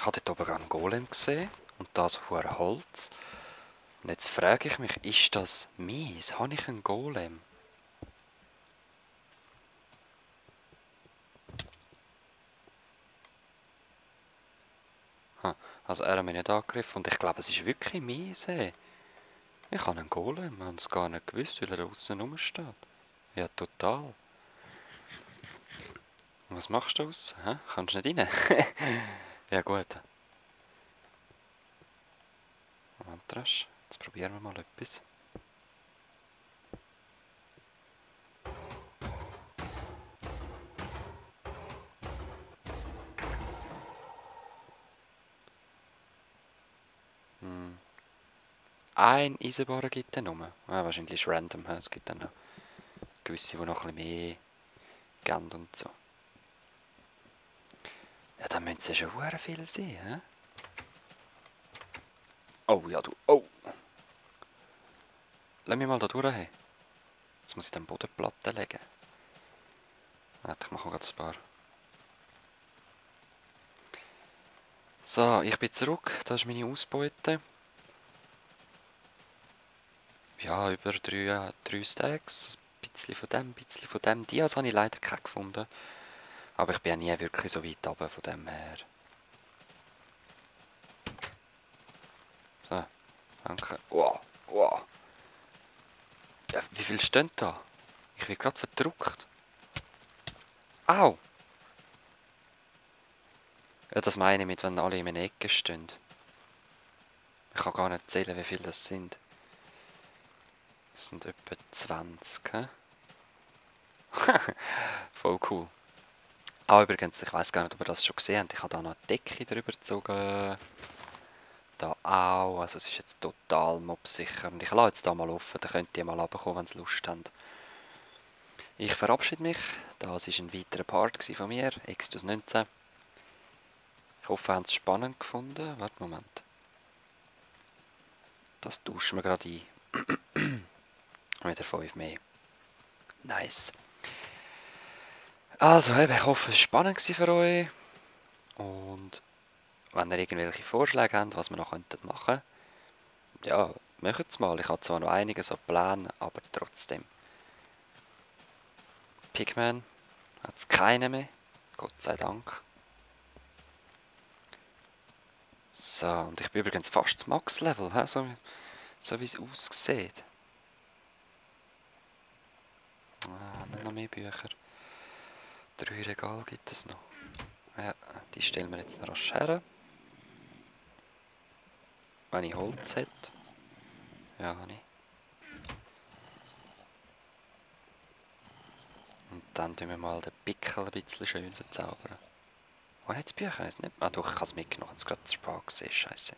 Ich habe dort oben gerade einen Golem gesehen und da so hure Holz. Und jetzt frage ich mich, ist das mies? Habe ich einen Golem? Also er hat mich nicht angegriffen und ich glaube, es ist wirklich mies. Ey. Ich habe einen Golem, ich habe es gar nicht gewusst, weil er draußen rumsteht. Ja, total. Und was machst du aus? Kannst du nicht rein? Ja gut. Mantrasch. Jetzt probieren wir mal etwas. Ein Eisenbahn gibt es nur. Wahrscheinlich ist es random. Es gibt dann noch gewisse, die noch ein bisschen mehr geben und so. Ja, dann müssen es ja schon sehr viel sein. He? Oh, ja du. Oh! Lass mich mal da durch. Jetzt muss ich den Bodenplatte legen. Warte, ich mache gerade ein paar. So, ich bin zurück. Das ist meine Ausbeute. Ja, über 3 Stacks. Ein bisschen von dem, ein bisschen von dem. Dias habe ich leider keine gefunden. Aber ich bin ja nie wirklich so weit runter von dem her. So, danke. Wow, wow. Ja, wie viel stehen da? Ich bin gerade verdruckt. Au! Ja, das meine ich mit, wenn alle in einer Ecke stehen. Ich kann gar nicht zählen, wie viele das sind. Das sind etwa 20. He? Voll cool. Ah, übrigens, ich weiß gar nicht, ob ihr das schon gesehen habt. Ich habe da noch eine Decke drüber gezogen. Da auch. Also es ist jetzt total mobsicher. Und ich lasse jetzt da mal offen. Da könnt ihr mal runterkommen, wenn ihr Lust habt. Ich verabschiede mich. Das war ein weiterer Part von mir, Extus 19. Ich hoffe, ihr habt es spannend gefunden. Warte, Moment. Das tauschen wir gerade ein. Wieder 5 mehr. Nice. Also, ich hoffe, es war spannend für euch. Und wenn ihr irgendwelche Vorschläge habt, was wir noch machen könnten, ja, macht es mal. Ich habe zwar noch einige so Pläne, aber trotzdem. Pigman hat es keine mehr. Gott sei Dank. So, und ich bin übrigens fast das Max-Level, so wie es aussieht. Nicht noch mehr Bücher. 3 Regale gibt es noch. Ja, die stellen wir jetzt noch rasch her. Wenn ich Holz hätte. Ja, habe ich. Und dann tun wir mal den Pickel ein bisschen schön verzaubern. Wo hat das Bücher? Nicht? Ah doch, ich habe es mitgenommen. Ich habe es gerade zu spät gesehen. Scheiße.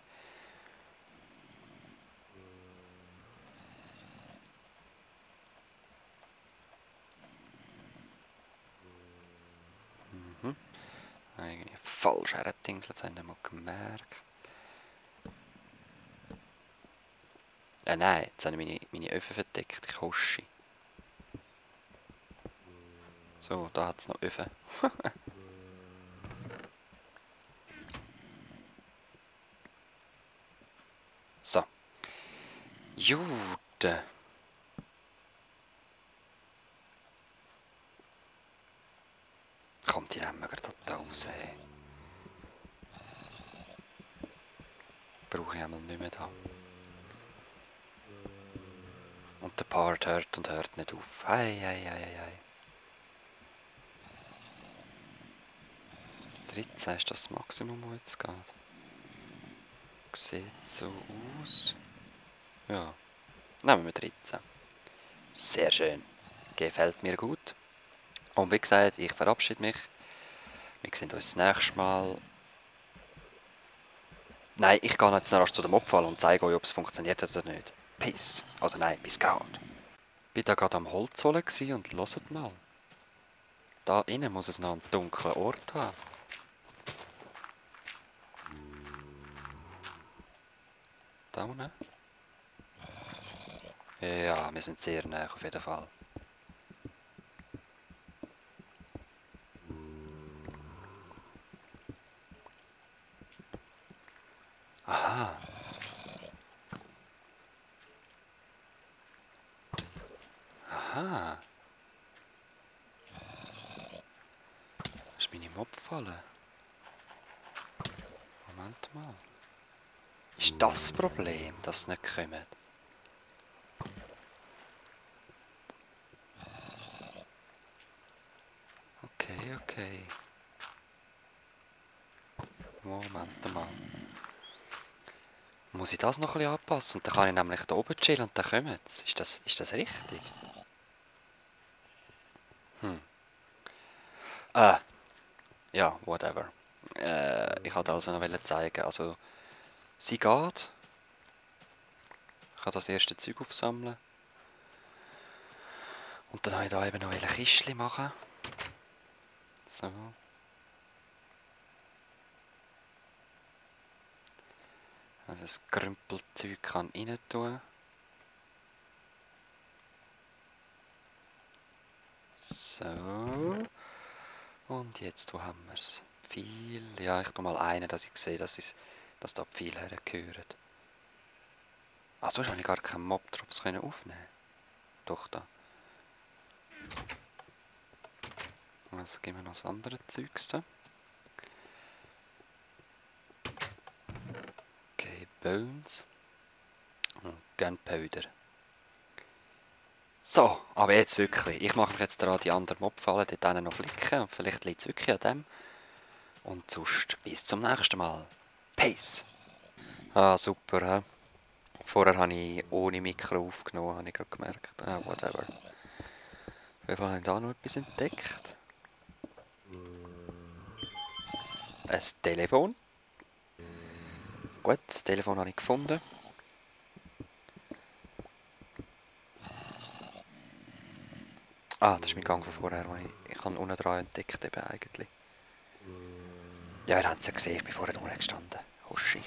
Eigentlich falsch hergedingselt, das habe ich nicht mal gemerkt. Nein, jetzt habe ich meine Öfen verdeckt. Ich hosche. So, da hat es noch Öfen. So. Jude. Kommt die nehmen wir gerade da raus. Brauche ich einmal nicht mehr da. Und der Part hört und hört nicht auf. Hei, hei, hei, hei. 13 ist das Maximum, das jetzt geht. Sieht so aus. Ja. Nehmen wir 13. Sehr schön. Gefällt mir gut. Und wie gesagt, ich verabschiede mich. Wir sehen uns das nächste Mal. Nein, ich gehe jetzt noch rasch zu dem Abfall und zeige euch, ob es funktioniert oder nicht. Peace. Oder nein, bis gerade. Ich war da gerade am Holz holen und hört mal. Da innen muss es noch einen dunklen Ort haben. Da unten? Ja, wir sind sehr nah auf jeden Fall. Aha. Aha. Das ist meine Mobfalle. Moment mal. Ist das das Problem, dass es nicht kommt? Okay, okay. Moment mal. Muss ich das noch ein bisschen anpassen? Dann kann ich nämlich da oben chillen und dann kommen sie. Ist das richtig? Ah, ja, whatever. Ich wollte also noch zeigen. Also, sie geht. Ich kann das erste Zeug aufsammeln. Und dann habe ich da eben noch ein Kistchen machen. So. Also das Krümpelzeug kann rein tun. So. Und jetzt, wo haben wir es? Pfeil. Ja, ich tue mal einen, dass ich sehe, dass da die Pfeile hergehören. Ach, sonst habe ich gar keinen Mob-Drops aufnehmen. Doch, da. Also geben wir noch das andere Zeugs da. Okay, Bones. Und Gunpowder. So, aber jetzt wirklich. Ich mache mich jetzt daran, die anderen Mobfallen dort noch flicken. Und vielleicht liegt es wirklich an dem. Und sonst bis zum nächsten Mal. Peace! Ah, super, hä? Vorher habe ich ohne Mikro aufgenommen, habe ich gerade gemerkt. Ah, whatever. Auf jeden Fall habe ich da noch etwas entdeckt. Ein Telefon. Gut, das Telefon habe ich gefunden. Ah, das ist mein Gang von vorher, den ich habe unten dran entdeckt eben eigentlich. Ja, ihr habt es ja gesehen, ich bin vorher unten gestanden. Hoschi.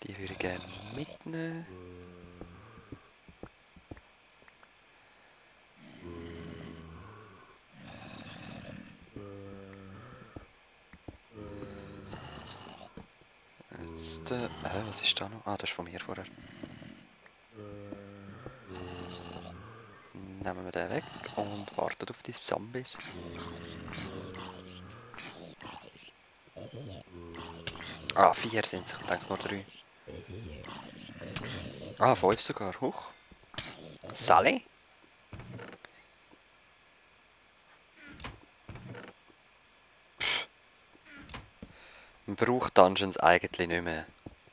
Die würde ich gerne mitnehmen. Jetzt, was ist da noch? Ah, das ist von mir vorher. Nehmen wir den weg und warten auf die Zombies. Ah, 4 sind es, ich denke nur 3. Ah, 5 sogar, hoch. Sally? Man braucht Dungeons eigentlich nicht mehr.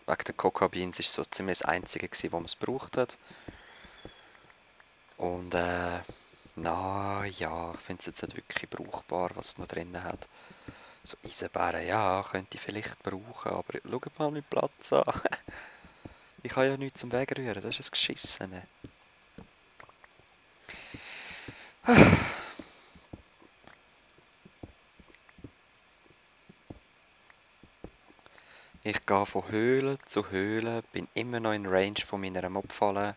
Wegen der Cocoa Beans war es so ziemlich das Einzige, was man es braucht hat. Und na ja, ich finde es jetzt nicht wirklich brauchbar, was es noch drin hat. So Eisenbären, ja, könnte ich vielleicht brauchen, aber schaut mal meinen Platz an. Ich habe ja nichts zum Wegrühren, das ist ein Geschissene. Ich gehe von Höhle zu Höhle, bin immer noch in Range von meiner Mobfalle.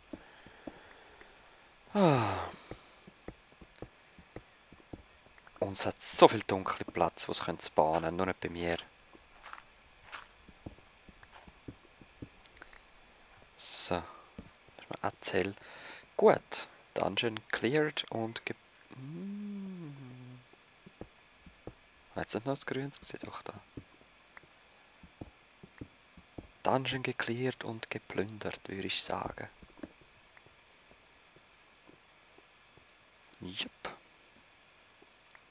Und es hat so viel dunkle Platz, wo es bahnen können, nur nicht bei mir. So, das ist mir erzählt. Gut, Dungeon cleared und Jetzt nicht noch das Grünes gesehen, doch da. Dungeon gecleared und geplündert, würde ich sagen. Jupp.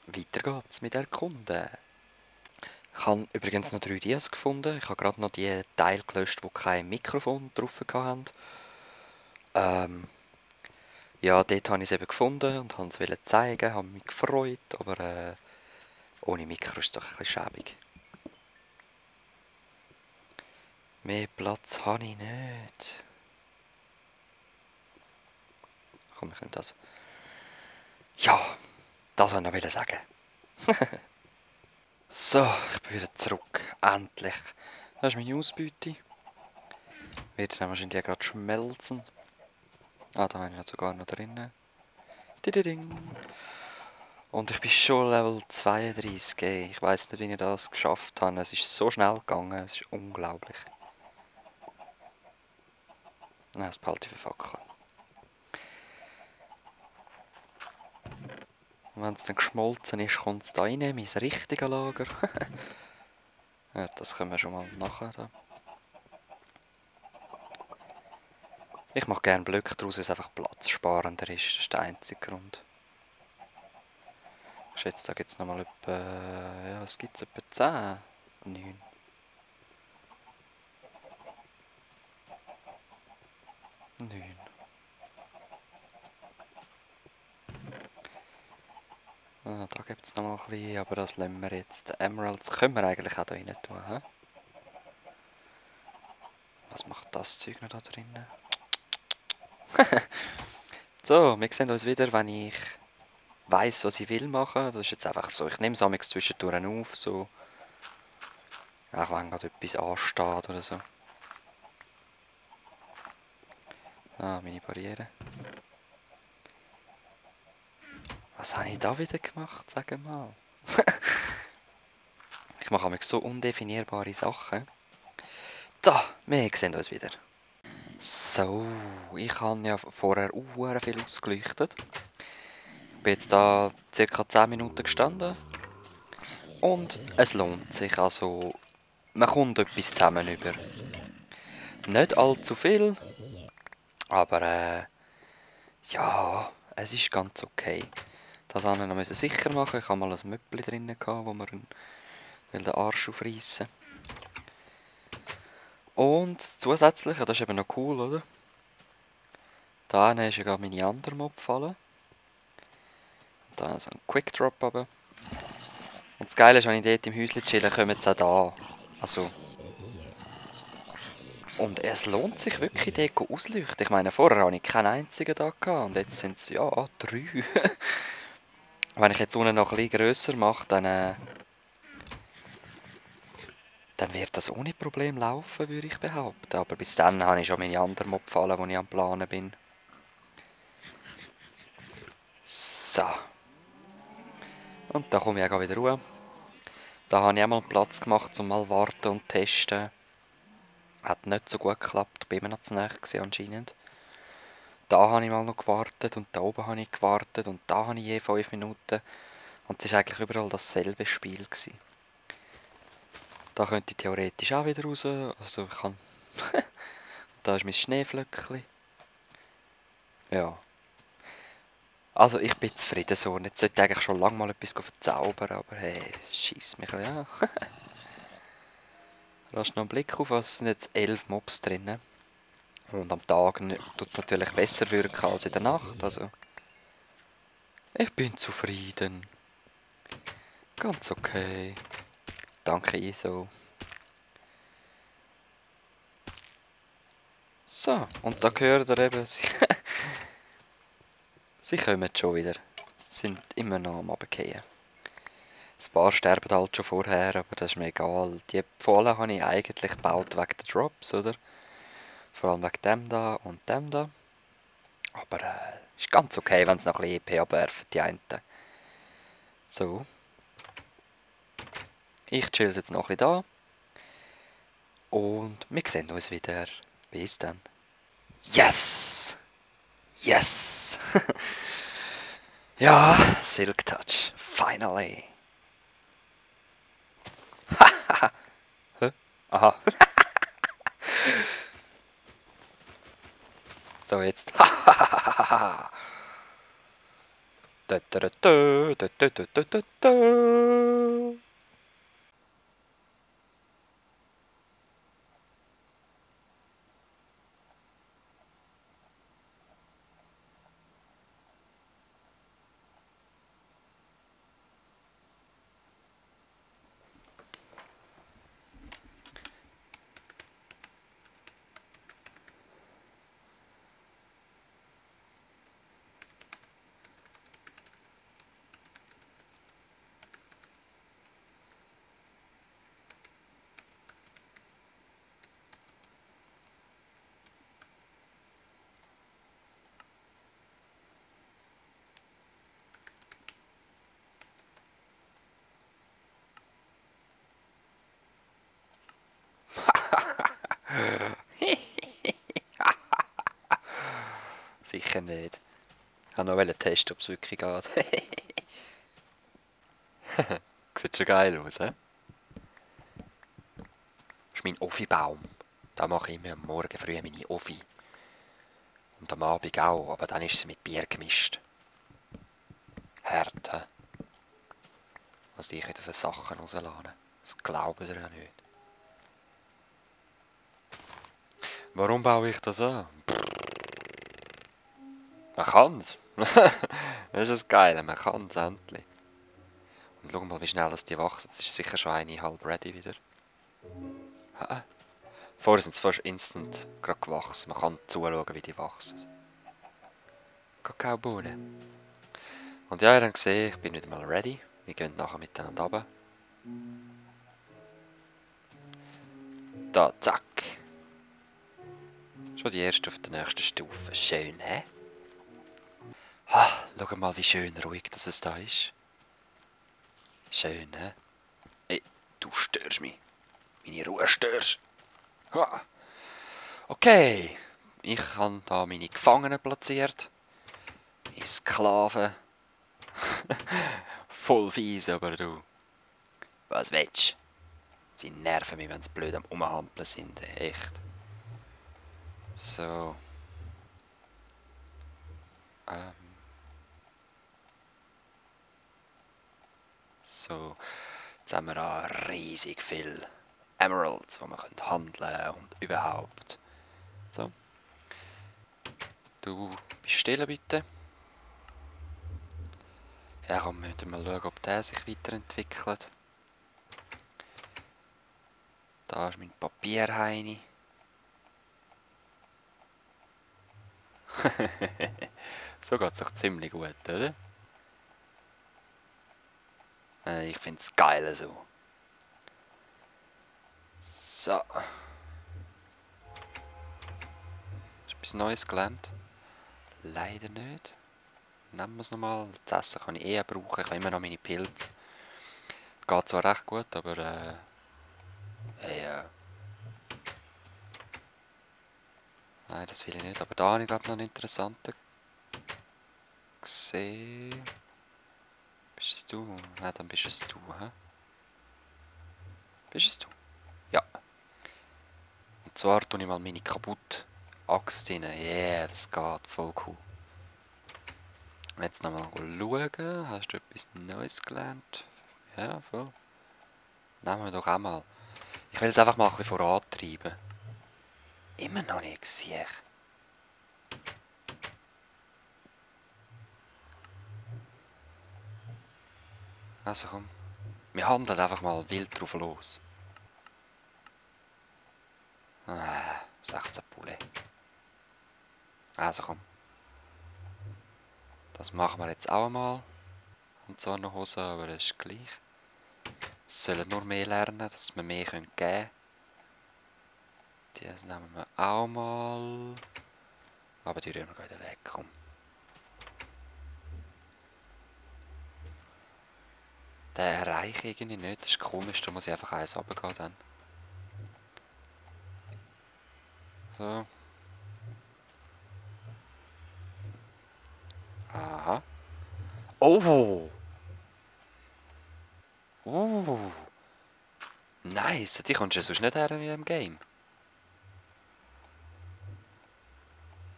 Weiter geht's mit Erkunden. Ich habe übrigens noch 3 Dias gefunden. Ich habe gerade noch die Teile gelöscht, die kein Mikrofon drauf hatten. Ja, dort habe ich es eben gefunden und wollte es zeigen, habe mich gefreut, aber ohne Mikro ist es doch ein bisschen schäbig. Mehr Platz habe ich nicht. Komm, ich nehme das. Ja, das wollte ich noch sagen. So, ich bin wieder zurück. Endlich. Das ist meine Ausbeute. Wird dann wahrscheinlich gerade schmelzen. Ah, da habe ich sogar noch drin. Dididing. Und ich bin schon Level 32. Ey. Ich weiß nicht, wie ich das geschafft habe. Es ist so schnell gegangen. Es ist unglaublich. Nein, das behalte ich für Fackeln. Und wenn es dann geschmolzen ist, kommt es da rein, mein richtiges Lager. Ja, das können wir schon mal machen. Da. Ich mache gerne Blöcke daraus, weil es einfach platzsparender ist. Das ist der einzige Grund. Ich schätze, da gibt es nochmal etwa... Ja, was gibt es? Etwa 10? 9. Ah, da gibt es nochmal ein bisschen, aber das lassen wir jetzt. Die Emeralds können wir eigentlich auch da rein tun. He? Was macht das Zeug noch da drinnen? So, wir sehen uns wieder, wenn ich weiss, was ich will machen. Das ist jetzt einfach so. Ich nehme es zwischendurch auf, so. Auch wenn gerade etwas ansteht oder so. Ah, meine Barriere. Was habe ich da wieder gemacht? Sag mal. Ich mache so undefinierbare Sachen. Da, wir sehen uns wieder. So, ich habe ja vorher auch viel ausgeleuchtet. Ich bin jetzt da ca. 10 Minuten gestanden. Und es lohnt sich, also man kommt etwas zusammen über. Nicht allzu viel, aber ja, es ist ganz okay. Das musste ich noch sicher machen. Ich hatte mal ein Möppli drin, wo man den Arsch aufreißen. Und das Zusätzliche, das ist eben noch cool, oder? Da ist ja gerade meine andere Mob gefallen. Da ist ein Quick Drop runter. Und das Geile ist, wenn ich dort im Häuschen chille, kommen sie auch da. Also. Und es lohnt sich wirklich, dort auszuleuchten. Ich meine, vorher hatte ich keinen einzigen da gehabt. Und jetzt sind es, ja, 3. Wenn ich jetzt unten noch ein bisschen grösser mache, dann wird das ohne Problem laufen, würde ich behaupten. Aber bis dann habe ich schon meine anderen Mob gefallen, wo ich am Planen bin. So. Und da komme ich auch wieder Ruhe. Da habe ich auch mal Platz gemacht, um mal warten und testen. Hat nicht so gut geklappt, bin immer noch zu nahe anscheinend. Da habe ich mal noch gewartet und da oben habe ich gewartet und da habe ich je 5 Minuten. Und es war eigentlich überall dasselbe Spiel gewesen. Da könnte ich theoretisch auch wieder raus. Also ich kann... Da ist mein Schneeflöckchen. Ja. Also ich bin zufrieden so. Und jetzt sollte ich eigentlich schon lange mal etwas verzaubern, aber hey, es scheisst mich ein bisschen an. Lass noch einen Blick auf, was sind jetzt 11 Mobs drin. Und am Tag tut es natürlich besser wirken als in der Nacht. Also ich bin zufrieden. Ganz okay. Danke, ISO. So, und da gehört ihr eben, sie kommen schon wieder. Sind immer noch am Runterfallen. Ein paar sterben halt schon vorher, aber das ist mir egal. Die Pfohlen habe ich eigentlich gebaut wegen der Drops, oder? Vor allem wegen dem da und dem da. Aber ist ganz okay, wenn es noch ein bisschen EP abwerfen, die einen. So. Ich chill jetzt noch ein bisschen da. Und wir sehen uns wieder. Bis dann. Yes! Yes! Ja, Silk Touch. Finally. Hä? Aha. So, jetzt. Da, da, da, da, da, da, da, da, da. sicher nicht. Ich wollte noch testen, ob es wirklich geht. Sieht schon geil aus, hä? Das ist mein Offi-Baum. Da mache ich immer am Morgen früh meine Offi. Und am Abend auch, aber dann ist sie mit Bier gemischt. Hart, hä? Was ich wieder für Sachen rauslasse. Das glauben ihr ja nicht. Warum baue ich das an? Man kann's. Das ist das Geile, man kann's endlich. Und schau mal, wie schnell das die wachsen. Jetzt ist sicher schon eine halb ready wieder. Vorher sind sie fast instant gerade gewachsen. Man kann zuschauen, wie die wachsen. Kakaobohnen. Und ja, ihr habt gesehen, ich bin wieder mal ready. Wir gehen nachher miteinander runter. Da, zack. Schon die erste auf der nächsten Stufe. Schön, hä? Schau mal, wie schön ruhig das es da ist. Schön, hä? Ey, du störst mich. Meine Ruhe störst. Ha. Okay. Ich habe da meine Gefangenen platziert. Meine Sklaven. Voll fies, aber du. Was willst du? Sie nerven mich, wenn sie blöd am Umhampeln sind. Echt. So. So. Jetzt haben wir da riesig viel Emeralds, die wir handeln können und überhaupt. So. Du bist still bitte. Ja, komm, wir müssen mal schauen, ob der sich weiterentwickelt. Da ist mein Papierheini. So geht es doch ziemlich gut, oder? Ich finde es geil so. So. Hast du etwas Neues gelernt? Leider nicht. Nehmen wir es nochmal. Das Essen kann ich eher brauchen. Ich habe immer noch meine Pilze. Geht zwar recht gut, aber ja. Nein, das will ich nicht. Aber da habe ich glaube noch einen interessanten gesehen. Bist es du? Nein, dann bist es du, hä? Bist es du? Ja. Und zwar tue ich mal meine kaputte Axt rein. Yeah, das geht. Voll cool. Jetzt nochmal schauen. Hast du etwas Neues gelernt? Ja, voll. Nehmen wir doch auch mal. Ich will es einfach mal ein bisschen vorantreiben. Immer noch nicht gesehen. Also komm. Wir handeln einfach mal wild drauf los. 16 Poulet. Also komm. Das machen wir jetzt auch mal. Und zwar noch Hosen, aber das ist gleich. Wir sollen nur mehr lernen, dass wir mehr geben können. Das nehmen wir auch mal. Aber die rühren wir wieder weg. Komm. Den erreiche ich irgendwie nicht. Das ist komisch, da muss ich einfach eins runtergehen dann. So. Aha. Oh! Oh! Nice! Die kommst du sonst nicht her in diesem Game.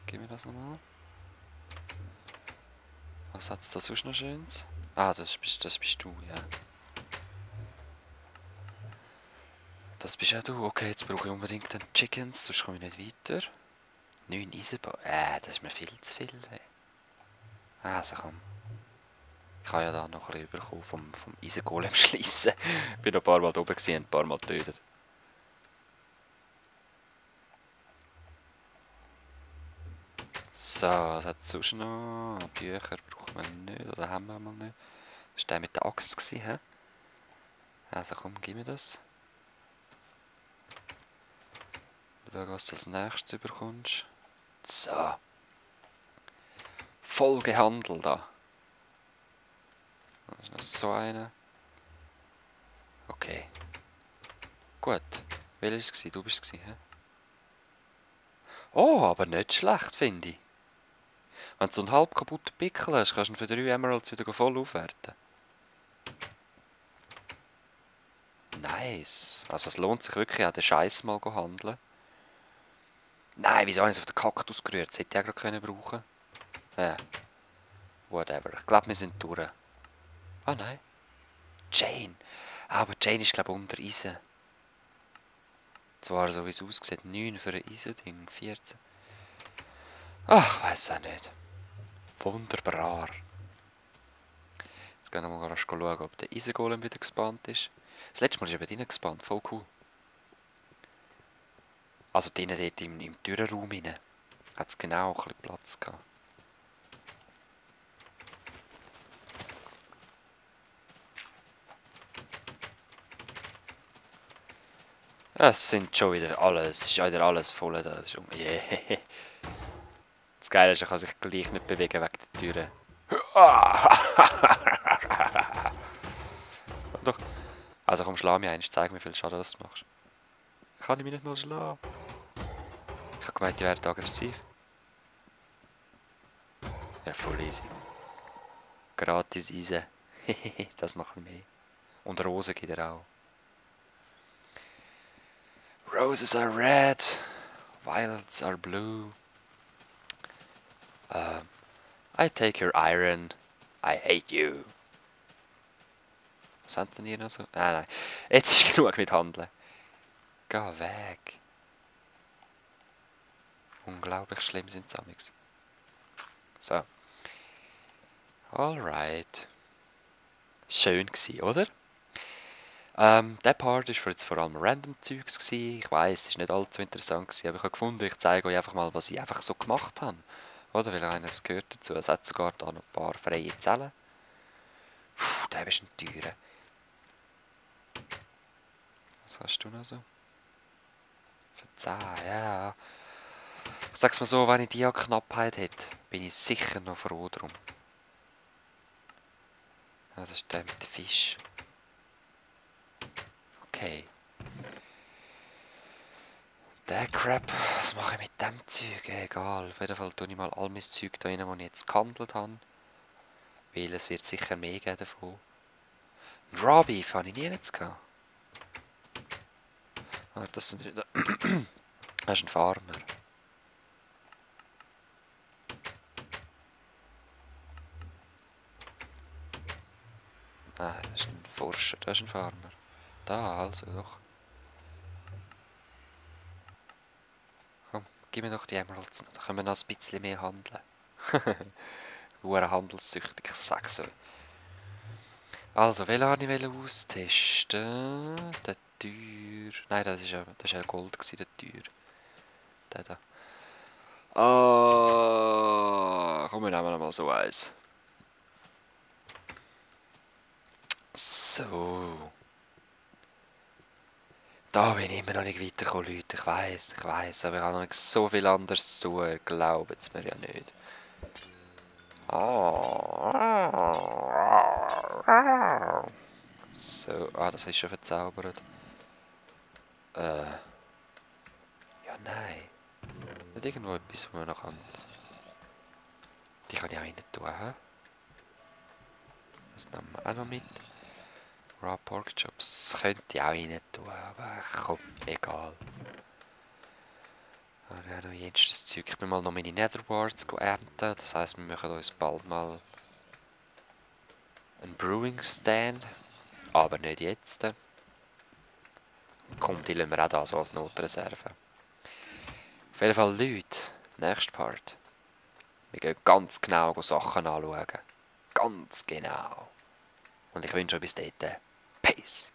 Gib mir das nochmal. Was hat es da sonst noch Schönes? Ah, das bist du, ja. Das bist ja du. Okay, jetzt brauche ich unbedingt den Chickens, sonst komme ich nicht weiter. 9 Eisenbahn. Das ist mir viel zu viel. Ey. Also komm. Ich habe ja da noch ein bisschen bekommen vom Eisengolem schliessen. Ich bin noch ein paar Mal da oben und ein paar Mal getötet. So, was hat es sonst noch? Bücher braucht man nicht, oder haben wir mal nicht. Das war der mit der Axt, hä? Also komm, gib mir das. Schau, was du als nächstes überkommst. So. Voll gehandelt da. Das ist noch so eine. Okay. Gut. Welches war es? Du bist es, hä? Oh, aber nicht schlecht, finde ich. Wenn du so einen halb kaputten Pickel hast, kannst du ihn für 3 Emeralds wieder voll aufwerten. Nice. Also es lohnt sich wirklich auch, den Scheiß mal zu handeln. Nein, wieso habe ich es auf den Kaktus gerührt? Das hätte ich auch gerade brauchen können. Whatever. Ich glaube, wir sind durch. Ah nein. Jane. Aber Jane ist glaube ich unter Eisen. Zwar so wie es aussieht, 9 für ein Eisending, 14. Ach, ich weiß auch nicht. Wunderbar. Jetzt gehen wir mal rasch schauen, ob der Eisengolem wieder gespannt ist. Das letzte Mal ist er bei drinnen gespannt, voll cool. Also drinnen dort im Türenraum rein. Hat es genau ein bisschen Platz gehabt. Es sind schon wieder alles, es ist wieder alles voll da. Yeah. Das Geile ist, er kann sich gleich nicht bewegen wegen der Türe. Doch. Also komm, schlag mich ein, zeig mir, wie viel Schaden das du machst. Kann ich mich nicht mal schlagen? Ich habe gemeint, die werden aggressiv. Ja, voll easy. Gratis Eisen. Das macht mehr. Und Rosen gibt er auch. Roses are red. Violets are blue. I take your iron. I hate you. Was sind denn hier noch so? Nein. Jetzt ist genug mit Handeln. Geh weg. Unglaublich schlimm sind sie amigs. So. Alright. Schön gsi, oder? Der Part war jetzt vor allem random Zeugs gsi. Ich weiss, es war nicht allzu interessant gsi, aber ich habe gefunden, ich zeige euch einfach mal, was ich einfach so gemacht habe. Oder? Weil eines gehört dazu. Es hat sogar da noch ein paar freie Zellen. Puh, der ist ein teurer. Was hast du noch so? Für 10, ja. Ich sag's mal so, wenn ich die Knappheit hätte, bin ich sicher noch froh drum. Ja, das ist der mit dem Fisch. Okay. Der Crap, was mache ich mit dem Zeug? Egal, auf jeden Fall tue ich mal all mein Zeug da rein, das ich jetzt gehandelt habe. Weil es wird sicher mehr geben davon. Ein Raw Beef habe ich nie jetzt gehabt. Ah, das sind wieder... Das ist ein Farmer. Nein, das ist ein Forscher, das ist ein Farmer. Da, also doch. Komm, gib mir doch die Emeralds noch, da können wir noch ein bisschen mehr handeln. Hure handelssüchtig, ich sag's so. Also, welchen wollte ich austesten? Der Teuer... Nein, das war ja Gold, der Teuer. Der da. Ah, komm, wir nehmen mal so eins. So. Da bin ich immer noch nicht weitergekommen, Leute. Ich weiss, aber ich habe noch nicht so viel anderes zu tun. Glaubt es mir ja nicht. So, das ist schon verzaubert. Ja, nein. Nicht irgendwo etwas, wo man noch kann. Die kann ich auch rein tun, hä? Das nehmen wir auch noch mit. Raw Pork Chops könnte ich auch rein tun, aber komm, egal. Ich habe noch jenstes Zeug. Ich bin mal noch meine Nether Warts ernten. Das heisst, wir machen uns bald mal einen Brewing Stand. Aber nicht jetzt. Komm, die lassen wir auch da so als Notreserve. Auf jeden Fall, Leute, nächster Part. Wir gehen ganz genau Sachen anschauen. Ganz genau. Und ich wünsche euch bis dahin. Peace.